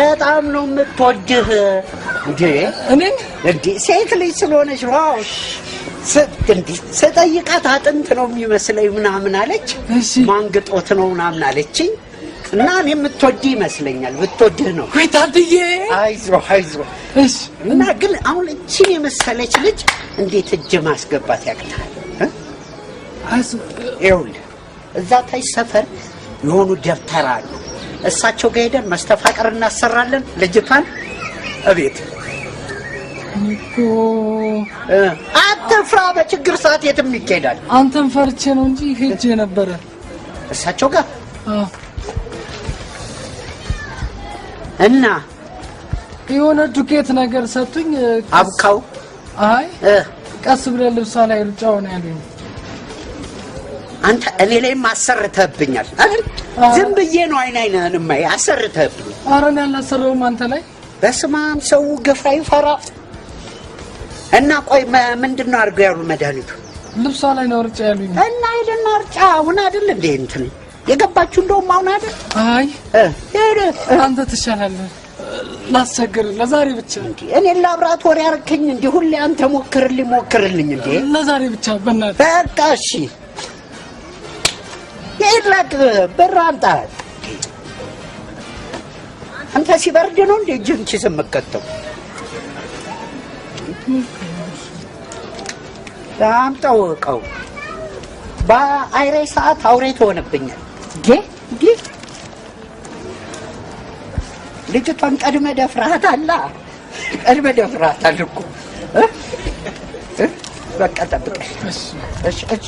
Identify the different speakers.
Speaker 1: በጣም ነው የምትወድህ። እንዴ?
Speaker 2: እኔን?
Speaker 1: እንዴ፣ ሴት ልጅ ስለሆነች ነው። አዎ፣ እንዴ፣ ስጠይቃት አጥንት ነው የሚመስለኝ ምናምን አለች።
Speaker 2: እሺ።
Speaker 1: ማንግጦት ነው ምናምን አለችኝ። እና እኔ የምትወድህ ይመስለኛል። ብትወድህ ነው።
Speaker 2: ወይ ታድዬ!
Speaker 1: አይዞህ አይዞህ።
Speaker 2: እሺ።
Speaker 1: እና ግን አሁን እቺን የመሰለች ልጅ እንዴት እጅ ማስገባት ያቅታል? እ?
Speaker 2: አይዞህ።
Speaker 1: ይኸውልህ፣ እዛ ታች ሰፈር የሆኑ ደብተር አሉ። እሳቸው ጋር ሄደን መስተፋቅር እናሰራለን። ልጅቷን እቤት
Speaker 2: እኔ እኮ
Speaker 1: አትፍራ፣ በችግር ሰዓት የትም ይካሄዳል።
Speaker 2: አንተን ፈርቼ ነው እንጂ ሄጄ ነበረ።
Speaker 1: እሳቸው ጋር?
Speaker 2: አዎ።
Speaker 1: እና
Speaker 2: የሆነ ዱቄት ነገር ሰጡኝ።
Speaker 1: አብካው።
Speaker 2: አይ፣ ቀስ ብለህ ልብሷ ላይ ሩጫው ነው ያሉኝ።
Speaker 1: አንተ እኔ ላይም አሰርተህብኛል አይደል?
Speaker 2: አዎ።
Speaker 1: ዝም ብዬ ነው አይን አይንህን የማይ፣ አሰርተህብኛል።
Speaker 2: ኧረ እኔ አላሰራሁም አንተ ላይ።
Speaker 1: በስመ አብ፣ ሰው ገፋ ይፈራ። እና ቆይ፣ ምንድን ነው አድርገው ያሉ መድኃኒቱ?
Speaker 2: ልብሷ ላይ ነው ርጫ ያሉኝ።
Speaker 1: እና ሂድና እርጫ። አሁን አይደል እንዴ እንትን የገባችሁ? እንደውም አሁን አይደል?
Speaker 2: አይ፣
Speaker 1: ሄደ።
Speaker 2: አንተ ትሻላለህ። ላስቸግር ለዛሬ ብቻ።
Speaker 1: እንዴ፣ እኔ ላብራቶሪ አደረከኝ እንዴ? ሁሌ አንተ ሞክርልኝ ሞክርልኝ እንዴ።
Speaker 2: ለዛሬ ብቻ በእናትህ።
Speaker 1: በቃ እሺ። ይላክ ብር አምጣ። አንተ ሲበርድ ነው እንዴ እጅህን ኪስ የምትከተው? አምጣው እቃው። በአይሬ ሰዓት አውሬ ትሆንብኛል። ጌ ጌ፣ ልጅቷን ቀድመህ ደፍረሃታል። ቀድመህ ደፍረሃታል እኮ እ? እ? በቃ ጠብቀኝ።
Speaker 2: እሺ።
Speaker 1: እሺ እሺ።